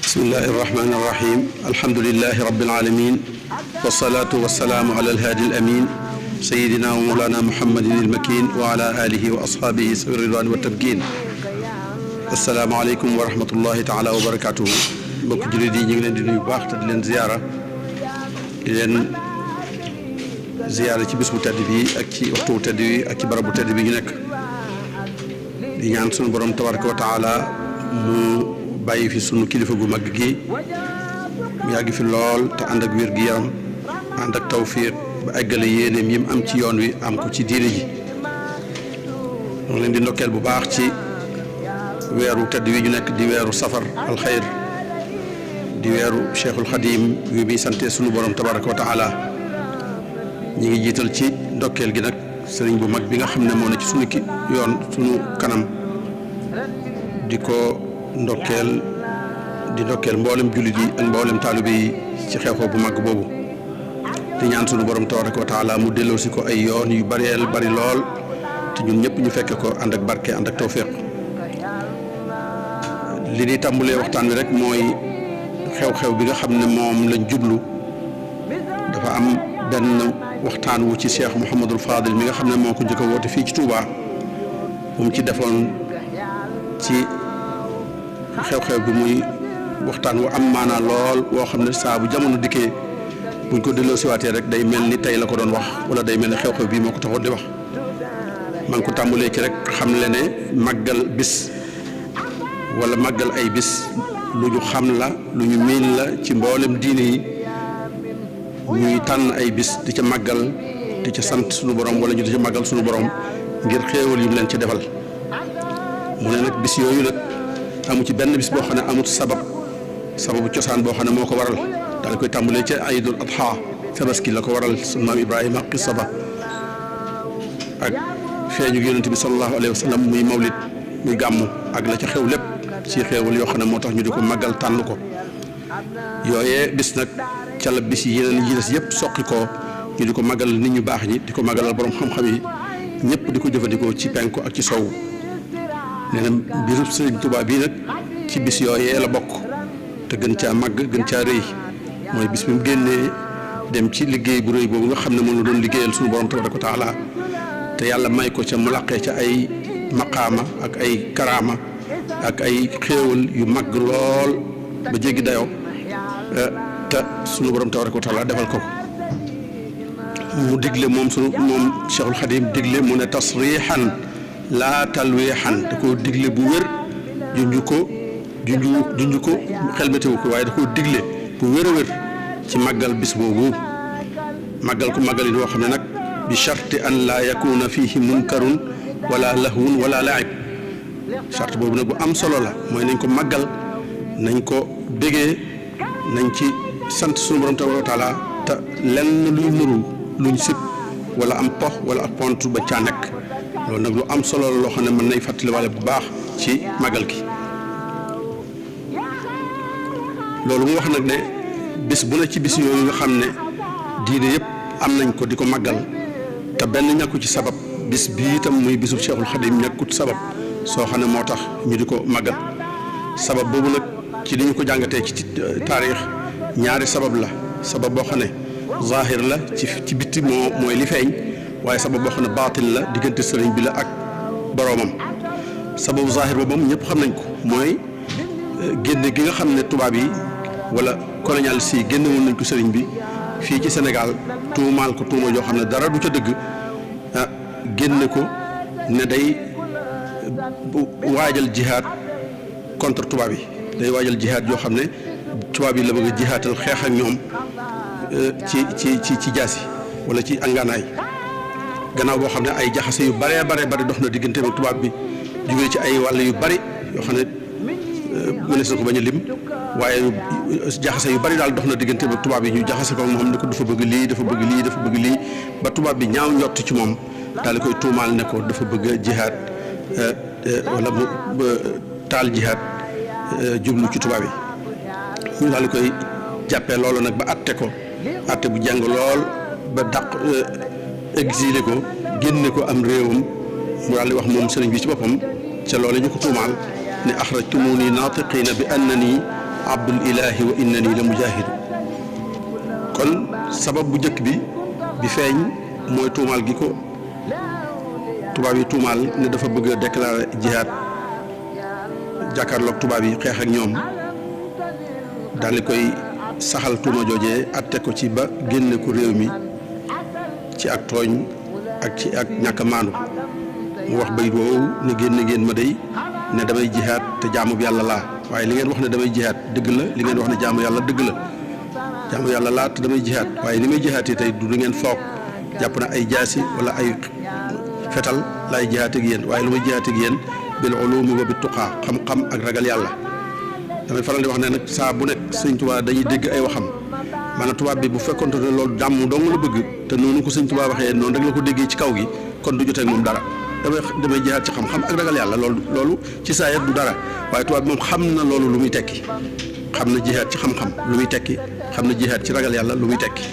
bismillahi irrahmani irrahim alhamdulilahi rabbil alamin wasalaatu wasalaamu ala alhaadi alamin sayidina wa mawlana muhammadin ilmakin wa ala alihi wa ashaabihi sawi ridwani wa tamkin asalaamaaleykum wa rahmatullahi taala wa barakatuhu mbokk jullit yi ñu ngi leen di nuyu bu baax te di leen ziyaara ci bis bu tedd bi ak ci waxtu bu tedd bi ak ci barab bu tedd bi ñu nekk di ñaan sunu borom tabaraka wa taala mu bàyyi fi sunu kilifa gu mag gi mu yàgg fi lool te ànd ak wér gi yaram ànd ak tawfiq ba eggale yéeneem yi mu am ci yoon wi am ko ci diine ji ñu leen di ndokkeel bu baax ci weeru tedd wi ñu nekk di weeru safar alxayr di weeru cheikhul xadim wi muy sante sunu borom tabaraka wa taala ñi ngi jiital ci ndokkeel gi nag sëriñ bu mag bi nga xam ne moo ne ci sunu yoon sunu kanam di ko ndokkeel mboolem jullit yi ak mboolem taalibe yi ci xew-xew bu mag boobu di ñaan sunu borom tabaraka wa taala mu delloosi ko ay yoon yu bari lool te ñun ñëpp ñu fekke ko ànd ak barke ànd ak tawfiq li ñuy tàmbalee waxtaan wi rek mooy xew-xew bi nga xam ne moom lañ jublu dafa am benn waxtaan wu ci Cheikh Mouhamadul Fadil mi nga xam ne moo ko njëkk a woote fii ci Touba mu ci defoon ci xew-xew bi muy waxtaan wu am maanaa lool woo xam ne saa bu jamono dikkee buñ ko delloo siwaatee rek day mel ni tey la ko doon wax wala day mel ni xew-xew bii moo ko taxoon di wax maa ngi ko tàmbalee ci rek xam le ne màggal bis wala màggal ay bis lu ñu xam la lu ñu miin la ci mboolem diine yi ñuy tànn ay bis di ca màggal di ca sant suñu borom wala ñu di ca màggal suñu borom ngir xéewal yu mu leen ci defal mu ne nag bis yooyu nag amu ci benn bis boo xam ne amut sababu cosaan boo xam ne moo ko waral daal koy tàmbalee ca ayidul adha tabaski la ko waral sunu maam Ibrahima qissa ba ak feeñu yonent bi sallallahu alayhi wa sallam muy mawlid muy gàmmu ak la ca xew lépp ci xeewal yoo xam ne moo tax ñu di ko màggal tànn ko yooyee bis nag ca la bis yi yeneen yi des yëpp soqi ko ñu di ko màggal nit ñu baax ñi di ko màggalal borom xam-xam yi ñëpp di ko jëfandikoo ci penku ak ci sow nee na bisub Sëriñ Tuubaa bii nag ci bis yooyee la bokk te gën caa màgg gën caa rëy mooy bis bi mu génnee dem ci liggéey bu rëy boobu nga xam ne moom la doon liggéeyal suñu borom tabaraka wa taala te yàlla may ko ca mu laqee ca ay maqaama ak ay karaama ak ay xéewal yu màgg lool ba jéggi dayoo te suñu borom tabaraka wa taala defal ko mu digle moom Cheikhul Xadim digle mu ne tasrixan laa talweexan da koo digle bu wér junj ko xelmetewu ko waaye da koo digle bu wér a wér ci màggal bis boobu màggal ko màggal yi boo xam ne nag bi charte an laa yakuna fihi munkarun wala lahwun wala laib charte boobu nag bu am solo la mooy nañ ko màggal nañ ko bégee nañ ci sant suñu borom tabaraka wa taala te lenn luy nuru luñ sib wala am pox wala ak pont ba caa nekk loolu nag lu am solo la loo xam ne mën nay fàttali wala bu baax ci màggal gi loolu mu wax nag ne bis bu ne ci bis yooyu nga xam ne diine yëpp am nañ ko di ko màggal te benn ñàkku ci sabab bis bii itam muy bisu Cheikhul Khadim ñàkkut sabab soo xam ne moo tax ñu di ko màggal sabab boobu nag ci li ñu ko jàngatee ci taarix ñaari sabab la sabab boo xam ne zahir la ci bitti mooy li feeñ waaye sabab boo xam ne baatin la diggante sëriñ bi la ak boroomam sababu zahir boobu moom ñëpp xam nañ ko mooy génne gi nga xam ne tubaab yi wala colonial si génne woon nañ ko sëriñ bi fii ci Sénégal tuumaal ko tuuma joo xam ne dara du ca dëgg génne ko ne day waajal jihaad contre tubaab yi day waajal jihaad yoo xam ne tubaab yi la bëgg a jihaatal xeex ak ñoom ci jaasi wala ci anganaay gannaaw boo xam ne ay jaxase yu bare dox na diggante ak tubaab bi jógee ci ay wàll yu bari yoo xam ne mënees na ko bañ a lim waaye jaxase yu bari daal dox na diggante ak tubaab yi ñu jaxase ko moom ne ko dafa bëgg lii ba tubaab bi ñaaw njott ci moom daal di koy tuumaal ne ko dafa bëgg a jihaad wala mu taal jihaad jublu ci tubaab yi ñu daal di koy jàppee loolu nag ba atte bu jàng lool ba dàq exilé ko génne ko am réewam mu daal di wax moom sëriñ bi ci boppam ca loolu ñu ko tuumaal ne axrajtumuni naatiqiina bi annani abdul ilahi wa innani la mujahidu. kon sabab bu njëkk bi feeñ mooy tuumaal gi ko tubaab yi tuumaal ne dafa bëgg a déclarer jihaad jàkkaarloog tubaab yi xeex ak ñoom daal di koy saxal tuuma joojee atte ko ci ba génne ko réew mi ci ak tooñ ak ci ak ñàkk a maandu mu wax bayit woowu ne génne ngeen ma day ne damay jihaad te jaamu bi yàlla laa waaye li ngeen wax ne damay jihaad dëgg la li ngeen wax ne jaamu yàlla dëgg la jaamu yàlla laa te damay jihaad waaye li may jihaad yi tey du ngeen foog jàpp na ay jaasi wala ay fetal laay jihaad ak yéen waaye lu may jihaad ak yéen bil ulumi wa bit tuqaa xam-xam ak ragal yàlla. damay faral di wax ne nag saa bu nekk sëñ Tuubaa dañuy dégg ay waxam maanaam tubaab bi bu fekkonte ne loolu jàmm dong la bëgg te noonu ko sëñ Tuubaa waxee noonu rek la ko déggee ci kaw gi kon du jotee ak moom dara damay jihaad ci xam-xam ak ragal yàlla loolu ci saa yet du dara waaye tubaab bi moom xam na loolu lu muy tekki xam na jihaad ci xam-xam lu muy tekki xam na jihaad ci ragal yàlla lu muy tekki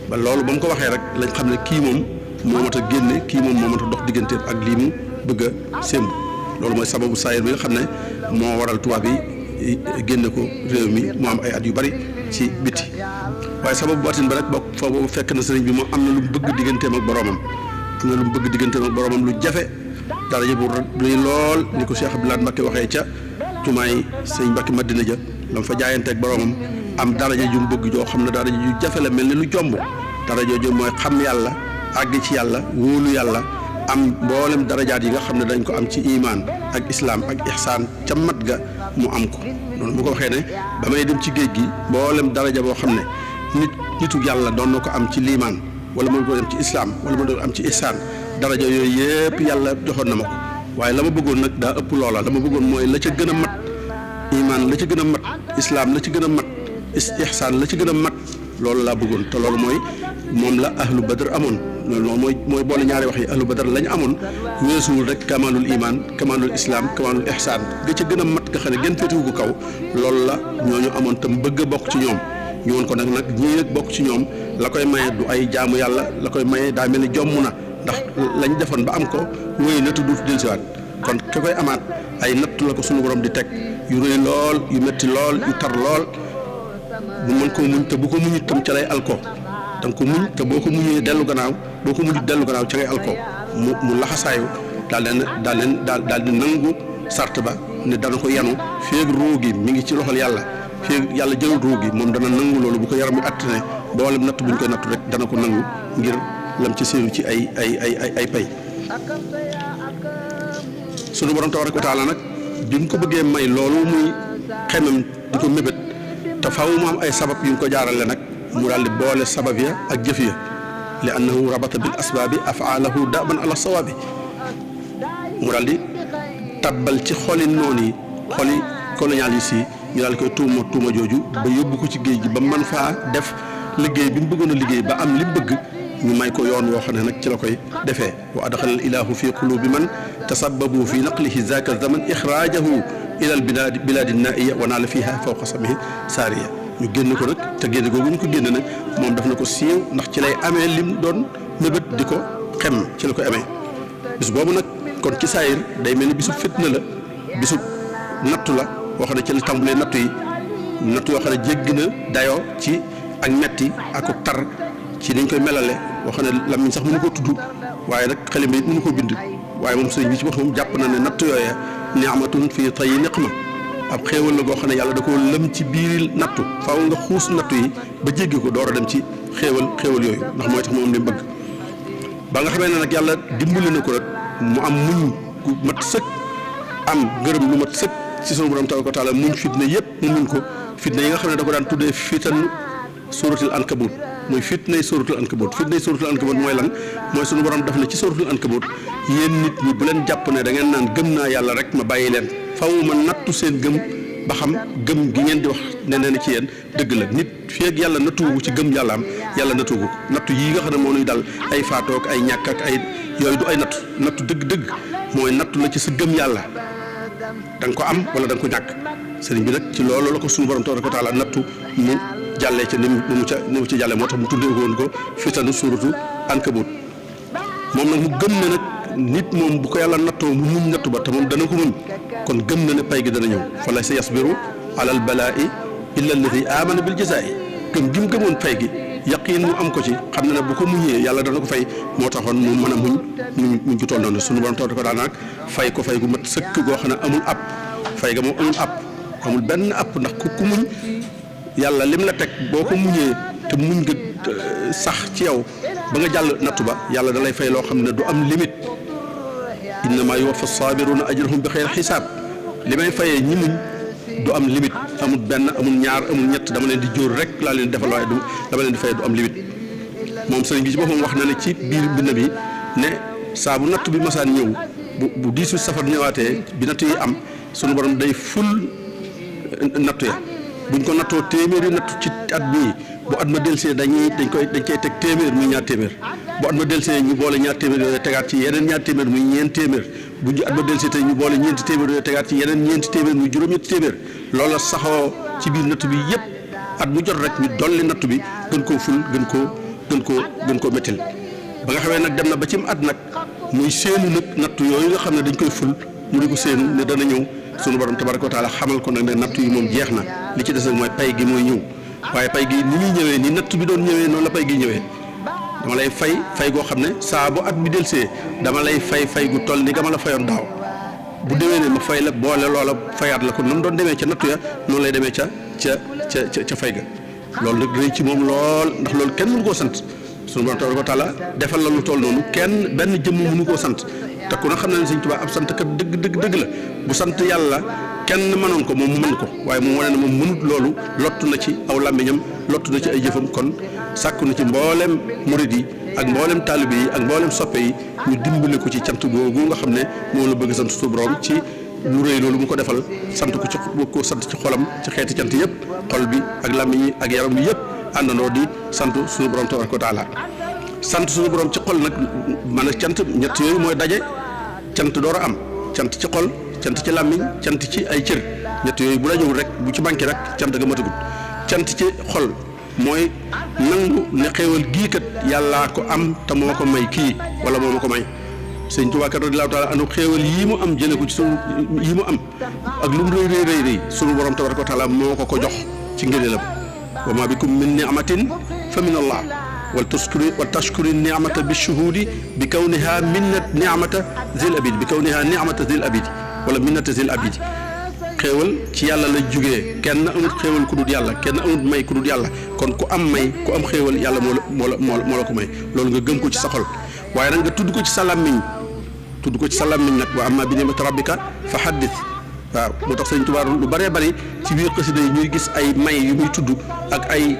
ba loolu ba mu ko waxee rek lañ xam ne kii moom moo mat a génne kii moom moo mat a dox digganteem ak lii mu bëgg a sémb loolu mooy sababu saayir bi nga xam ne moo waral tubaab yi génne ko réew mi mu am ay at yu bari ci biti waaye sababu baatin ba rek ba foofu fekk na sëriñ bi moom am na lu mu bëgg digganteem ak boromam am na lu mu bëgg digganteem ak boromam lu jafe daraja bu rëy lool ni ko Cheikh Abdoulaye Mbacké waxee ca jumaay sëñ Mbacké Madina ja la mu fa jaayanteeg boromam am daraja ju mu bëgg joo xam ne daraja ju jafe la mel ni lu jomb daraja ju mooy xam yàlla àgg ci yàlla wóolu yàlla am mboolem darajaat yi nga xam ne dañ ko am ci imaan ak islaam ak ihsaan ca mat ga mu am ko noonu bu ko waxee ne ba may dem ci géej gi mboolem daraja boo xam ne nitu yàlla doon na ko am ci liimaan wala mën ko dem ci islaam wala mën ko am ci ihsaan daraja yooyu yëpp yàlla joxoon na ma ko waaye la ma bëggoon nag daa ëpp loola la ma bëggoon mooy la ca gën a mat imaan la ca gën a mat islaam la ci gën a mat ihsaan la ci gën a mat loolu laa bëggoon te loolu mooy moom la ahlu badr amoon loolu mooy boole ñaari wax yi ahlu badr lañ amoon weesuwul rek kamalul iman kamalul islam kamalul ihsaan ga ca gën a mat nga xam ne gën féetewu ko kaw loolu la ñooñu amoon tam bëgg a bokk ci ñoom ñu woon ko nag ñii nag bokk ci ñoom la koy maye du ay jaamu yàlla la koy maye daa mel ni jomm na ndax lañ defoon ba am ko wéy na tudd dellusiwaat kon ki koy amaat ay natt la ko suñu borom di teg yu rëy lool yu metti lool yu tar lool bu mën koo muñ te bu ko muñut tam ca lay alko danga ko muñ te boo ko muñee dellu gannaaw boo ko muñut dellu gannaaw ca ngay alko mu laxasaayu daal di nangu sart ba ne dana ko yanu feeg ruu gi mi ngi ci loxol yàlla feeg yàlla jëlul ruu gi moom dana nangu loolu bu ko yaram bi attane boolem natt bu ñu koy nattu rek dana ko nangu ngir lam ci séenu ci ay pay sunu borom tabaraka wa taala nag bi mu ko bëggee may loolu muy xemam di ko mébét te faaw mu am ay sabab yu ñu ko jaarale nag mu daal di boole sabab ya ak jëf ya li annahu rabata bil asbaabi afaalahu daban ala sawaabi mu daal di tabbal ci xoli noonu yi xoli colonialiste yi ñu daal di koy tuuma jooju ba yóbbu ko ci géej gi ba man faa def liggéey bi mu bëggoon a liggéey ba am li bëgg ñu may ko yoon woo xam ne nag ci la koy defee wa adxala al ilahu fi qulubi man tasabbabu fi naqlihi zaka zaman ixraajahu ila al biladi naiya wa naala fiha fawqa samihi saariya ñu génn ko nag te génn googu ñu ko génn nag moom daf na ko siiw ndax ci lay amee lim doon mébét di ko xem ci la koy amee bis boobu nag kon ci saayir day mel ni bisu fitna la bisu nattu la boo xam ne ci la tàmbalee nattu yi nattu yoo xam ne jégg na dayoo ci ak metti ak tar ci niñ koy melale boo xam ne lamiñ sax mënu ko tudd waaye nag xalima it mënu ko bind waaye moom sëriñ bi ci boppam jàpp na ne nattu yooyee ni'matun fii tayyi niqma ab xéewal la goo xam ne yàlla da koo lëm ci biiri nattu faaw nga xuus nattu yi ba jéggi ko door a dem ci xéewal yooyu ndax mooy tax moom li mu bëgg ba nga xamee ne nag yàlla dimbali na ko rek mu am muñ gu mat sëkk am ngërëm lu mat sëkk ci sunu borom tabaraka wa taala muñ fitna yëpp mu muñ ko fitna yi nga xam ne da ko daan tuddee fitan suratul ankabut mooy fitnay suratul ankabut mooy lan mooy sunu borom def na ci suratul ankabut yéen nit ñi bu leen jàpp ne da ngeen naan gëm naa yàlla rek ma bàyyi leen faw ma nattu seen gëm ba xam gëm gi ngeen di wax ne nee na ci yéen dëgg la nit fii ak yàlla nattuwu ci gëm yàlla am yàlla nattuwu ko nattu yii nga xam ne moo nuy dal ay faatoog ay ñàkk ak ay yooyu du ay nattu dëgg-dëgg mooy nattu la ci sa gëm yàlla da nga ko am wala da nga ko ñàkk sëriñ bi nag ci loolu la ko suñu borom tabaraka wa taala nattu mu jàllee ca ni mu ci jàllee moo tax mu tuddee woon ko fitanu suratu ankabut moom nag mu gëm ne nag nit moom bu ko yàlla nattoo mu muñ nattu ba te moom dana ko muñ kon gëm na ne pay gi dana ñëw fa lay sa yasbiru alal balaa'i illa alladi amana bil jazaa'i gëm gi mu gëmoon fay gi yaqiin mu am ko ci xam ne ne bu ko muñee yàlla dana ko fay moo taxoon mu mën a muñ ju toll noonu suñu borom taw ko daan nag fay ko fay gu mat sëkk goo xam ne amul app fay ga moom amul benn app ndax ku muñ yàlla lim la teg boo ko muñee te muñ nga sax ci yow ba nga jàll nattu ba yàlla da lay fay loo xam ne du am limite innamaa yuwaffa saabiruna ajrahum bi xayri xisaab li may fayee ñi muñ du am limite amul benn amul ñaar amul ñett dama leen di jóor rek laa leen defal waaye du dama leen di fay du am limite moom sëriñ bi ci boppam wax na ne ci biir bind bi ne saa bu natt bi masaan ñëw bu 18 safar ñëwaatee bi natt yi am sunu borom day ful nattu ya buñ ko nattoo téeméeri nattu ci at bii bu at ma delsee dañ koy teg téeméer muy ñaar téeméer bu at ma delsee ñu boole ñaar téeméer yooyu tegaat ci yeneen ñaar téeméer muy ñeent téeméer bu at ma delsee tey ñu boole ñeenti téeméer yooyu tegaat ci yeneen ñeenti téeméer muy juróom-ñetti téeméer loola saxoo ci biir natt bi yëpp at mu jot rek ñu dolli natt bi gën koo ful gën koo méttil ba nga xamee nag dem na ba ci at nag muy séenu nag natt yooyu nga xam ne dañ koy ful mu di ko séenu ne dana ñëw sunu borom tabaraka wa taala xamal ko nag ne natt yi moom jeex na li ci des nag mooy pay gi mooy ñëw waaye pay gi ni muy ñëwee ni natt bi doon ñëwee noonu la pay gi ñëwee dama lay fay goo xam ne saa bu at bi delsee dama lay fay gu toll ni nga ma la fayoon daaw bu déwénee ma fay la boole loola fayaat la ko noonu doon demee ca nattu ya noonu lay demee ca fay ga loolu nag rëy ci moom lool ndax loolu kenn mënu koo sant sunu borom tabaraka wa taala defal la lu toll noonu kenn benn jëmm mënu koo sant te ku ne xam na ne Sëñ Tuubaa ab sant kat dëgg la bu sant yàlla kenn mënoon ko moom mu mën ko waaye moom wane na moom mënut loolu lottu na ci aw làmmiñam lottu na ci ay jëfam kon sàkku na ci mboolem murid yi ak mboolem taalibe yi ak mboolem soppe yi ñu dimbali ko ci cant googu nga xam ne moom la bëgg sant suñu borom ci lu rëy loolu mu ko defal sant ko sant ci xolam ci xeeti cant yëpp xol bi ak làmmiñ yi ak yaram bi yëpp àndandoo di sant suñu borom tabaraka wa taala sant suñu borom ci xol nag man a cant ñett yooyu mooy daje cant door a am cant ci xol cant ci làmmiñ cant ci ay cër ñett yooyu bu dajewul rek bu ci manqué rek cant ga matagul cant ci xol mooy nangu ne xéewal gii kat yàllaa ko am te moo ko may kii wala moo ma ko may sëñ Tuubaa kat radiyallaahu taala anhu xéewal yii mu am jële ko ci sunu yii mu am ak lu mu rëy sunu borom tabaraka wa taala moo ko jox ci ngëneelam wa maa bikum min ni'matin fa min allah wal tashkuri ni'mata bi shuhudi bi kawniha minnat ni'mata zil abid bi kawniha ni'mata zil abid wala minnata zil abid xéewal ci yàlla la jógee kenn amut xéewal ku dul yàlla kenn amut may ku dul yàlla kon ku am may ku am xéewal yàlla moo la ko may loolu nga gëm ko ci sa xol waaye nag nga tudd ko ci sa làmmiñ nag wa amma bi ni'mati rabbika fa haddith waaw moo tax Sëñ Tuubaa lu bëree bëri ci biir xasida yi ñuy gis ay may yu muy tudd ak ay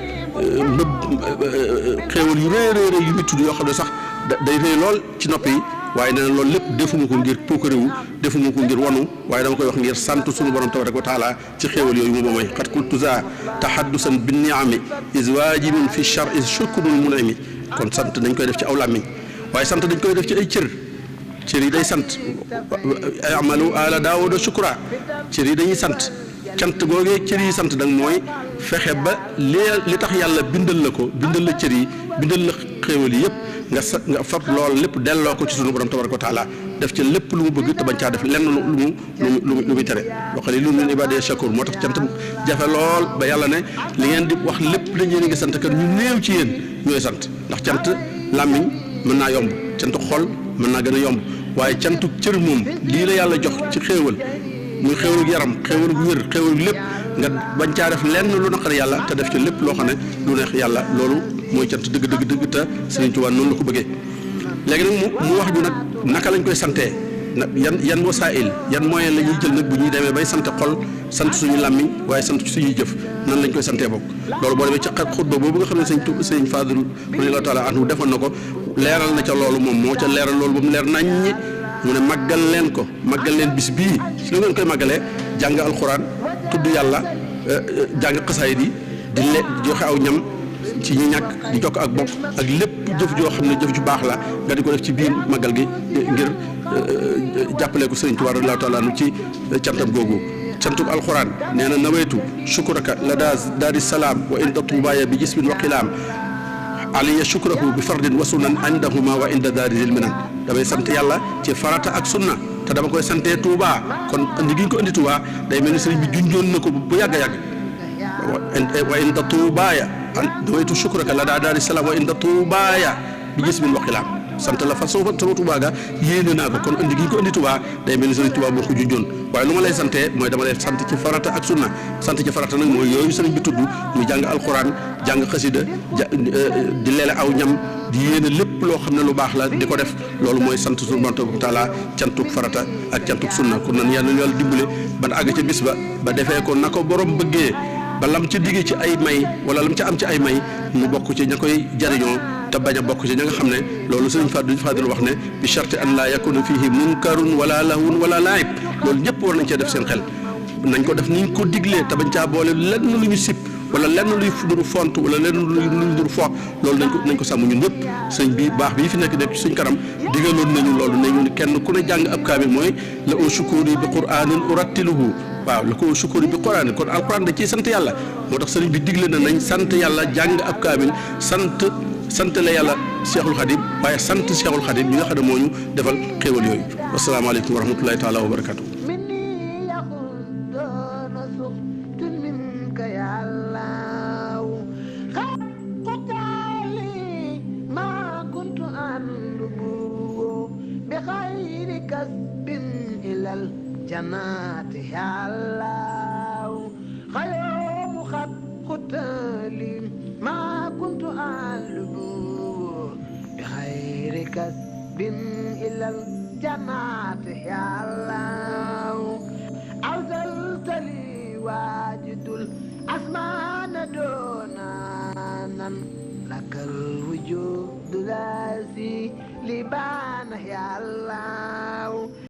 xéewal yu rëy yu muy tudd yoo xam ne sax day rëy lool ci nopp yi waaye nee na loolu lépp defuma ko ngir puukarewu defuma ko ngir wanu waaye dama koy wax ngir sant suñu borom tabaraka wa taala ci xéewal yooyu moom mooy xat qultu za tahaddusan bin ni'ami is waajibun fi char is shukrul mun'imi kon sant dañ koy def ci aw làmmiñ waaye sant dañ koy def ci ay cër yi day sant amalu ala daawuda shukra cër yi dañuy sant cant googee cër yi sant nag mooy fexe ba li tax yàlla bindal la cër yi bindal la xéewal yi yëpp nga fab lool lépp delloo ko ci sunu borom tabaraka wa taala def ci lépp lu mu bëgg te bañ caa def lenn lu muy tere wa qaliilun min ibaadiya shakuur moo tax cant jafe lool ba yàlla ne li ngeen di wax lépp dañ leen a ngi sant kat ñu néew ci yéen ñooy sant ndax cant làmmiñ mën naa yomb cant xol mën naa gën a yomb waaye cantu cër moom lii la yàlla jox ci xéewal muy xéewalug yaram xéewalug wér xéewalug lépp nga bañ caa def lenn lu naqar yàlla te def ci lépp loo xam ne lu neex yàlla loolu mooy cant dëgg te Sëriñ Tuubaa noonu la ko bëggee léegi nag mu wax ñu nag naka lañ koy santee yan wasaa'il yan moyen la ñuy jël nag bu ñuy demee bay sant xol sant suñu làmmiñ waaye sant suñuy jëf nan lañ koy santee bokk loolu boo demee ci xutba boobu nga xam ne sëñ Fadil radiyallaahu taala anhu defoon na ko leeral na ca loolu moom moo ca leeral loolu ba mu leer naññi mu ne màggal leen bis bii su ngeen koy màggalee jàng alxuraan tudd yàlla jàng xasaayid yi di joxe aw ñam ci ñi ñàkk di jokk ak bokk ak lépp jëf joo xam ne jëf ju baax la nga di ko def ci biir màggal gi ngir jàppale ko Sëriñ Tuubaa radiyallaahu taala anhu ci cantam googu cantuk alxuraan nee na nawaytu shukraka la daari salaam wa inda tuubaaya bi jismin wa qilaam aliya shukrahu bi fardin wa sunan indahuma wa inda daari zil minan damay sant yàlla ci farata ak sunna te dama koy santee Touba kon indi gi ñu ko indi Touba day mel ni sëriñ bi junjoon na ko bu yàgg a yàgg wa inda tuubaaya nawaytu shukraka la daa daari salaam wa inda tuubaaya bi gis min waxilaam sant la fa sama Tuubaa ga yéene naa ko kon indi gi ñu ko indi Tuubaa day mel ni Sëriñ Tuubaa moo ko junjoon waaye lu ma lay santee mooy dama lay sant ci farata ak sunna sant ci farata nag mooy yooyu sëriñ bi tudd muy jàng alxuraan jàng xasida di leele aw ñam di yéene lépp loo xam ne lu baax la di ko def loolu mooy sant suñu Boroom tabaaraka wa taala cantuk farata ak cantuk sunna kon nan yàlla ñu dimbale ban àgg ca bis ba defee ko na ko borom bëggee ba lam ci digge ci ay may wala lam ca am ci ay may mu bokk ci ña koy jariñoo te bañ a bokk ci ña nga xam ne loolu sëriñ Fadil wax ne bi sharti an laa yakuna fihi munkarun wala lahwun wala laib loolu ñëpp war nañ cee def seen xel nañ ko def ni ñu ko diglee te bañ caa boole lenn lu ñu sib wala lenn luy nuru font wala lenn luy nuru fo loolu nañ ko sàmm ñun ñëpp sëñ bi baax bii fi nekk ci suñ kanam digaloon nañu loolu nañu kenn ku ne jàng ab kaamil mooy la au shukuri bi qur'anin urattiluhu waaw la ko shukuri bi qur'anin kon alquran da ciy sant yàlla moo tax sëriñ bi digle na nañ sant yàlla jàng ab kaamil sant la yàlla Cheikhul Khadim waaye sant Cheikhul Khadim ñi nga xam ne moo ñu defal xéewal yooyu wasalaamaaleykum wa rahmatullahi taala wa barakatu جنات يا الله خيوم خط ختالي ما كنت أعلم بخير كسب إلى الجنات يا الله أرسلت لي واجد الأسمان دونا لك الوجود لازي لبا